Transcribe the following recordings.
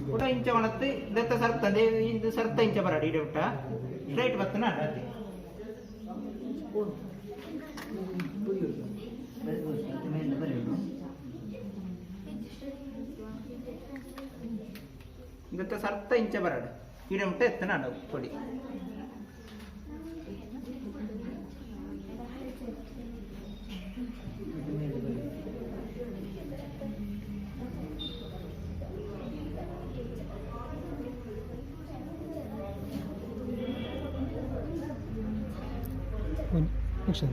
ಕುಡ ಇಂಚ ಒಣತ್ತು ದತ್ತ ಸರ್ತ ಇಂದು ಸರ್ತ ಇಂಚ ಬರಡಿ ಇಡೆ ಬಿಟ್ಟ ಸ್ಟ್ರೈಟ್ ಬತ್ತನ ಅದೇ. ದತ್ತ ಸರ್ತ ಇಂಚ ಬರಡು ಇಡೆ ಮುಟ್ಟ ಎತ್ತನ ಕೊಡಿ. ನಿಮಿಷ.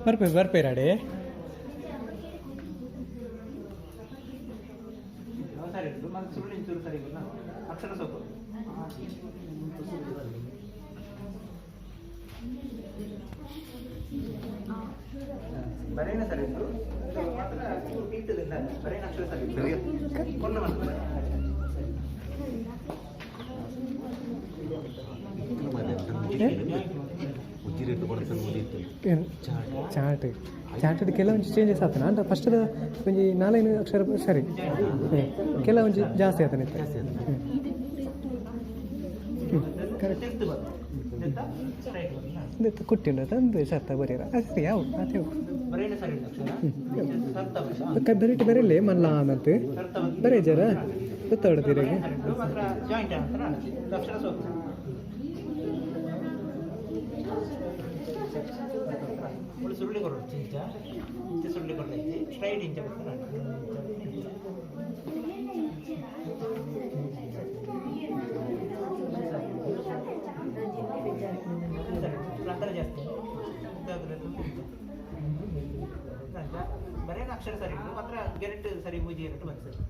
ಬರ್ಪೆ ಬರ್ಪೇರಾಡೆ. ಸರಿ ಉಂಟು ಮತ್ತೆ ಸುಳ್ಳು ಇಂಚೂರು ಸರಿ ಇಲ್ಲ ಅಕ್ಷರ ಸೊಪ್ಪು. ಬರೇನ ಸರಿ ಉಂಟು ಮಾತ್ರ ಇಟ್ಟದಿಂದ ಬರೇನ ಅಕ್ಷರ ಸರಿ ಉಂಟು ಕೊಂಡು ಮಾಡ್ತಾರೆ. ಚಾರ್ಟ್ ಚಾರ್ಟ್ ಕೆಲವೊಂದು ಚೇಂಜಸ್ ಆತನ ಅಂತ ಫಸ್ಟ್ ಒಂಜಿ ನಾಲ್ಕೈದು ಅಕ್ಷರ ಸರಿ, ಕೆಲವೊಂಜಿ ಜಾಸ್ತಿ ಆತನ. ಕರೆಕ್ಟ್. ಕುಟ್ಟಿ ತಂದು ಸರ್ತ ಬರೀರ ಸರಿ ಯಾವ ಆತೆ ಬರೀಟ್ ಬರೀಲಿ ಮಲ್ಲ ಅಂತ ಬರೇ ಜರ ಗೊತ್ತಾಡ್ತೀರ. ಸುರುಳಿ ಕೊಡು ಇಂಚ ಇಂಚ ಸುರುಳಿ ಕೊಡ್ತೈತಿ ಸ್ಟ್ರೈಟ್ ಇಂಚ ಬರ್ತದೆ. ಅಂತರ ಜಾಸ್ತಿ ಬರೇನ ಅಕ್ಷರ ಸರಿ ಉಂಟು ಮಾತ್ರ ಗೆರೆಟ್ ಸರಿ ಮೂಜಿ ಎರಡು ಬಂತು ಸರಿ.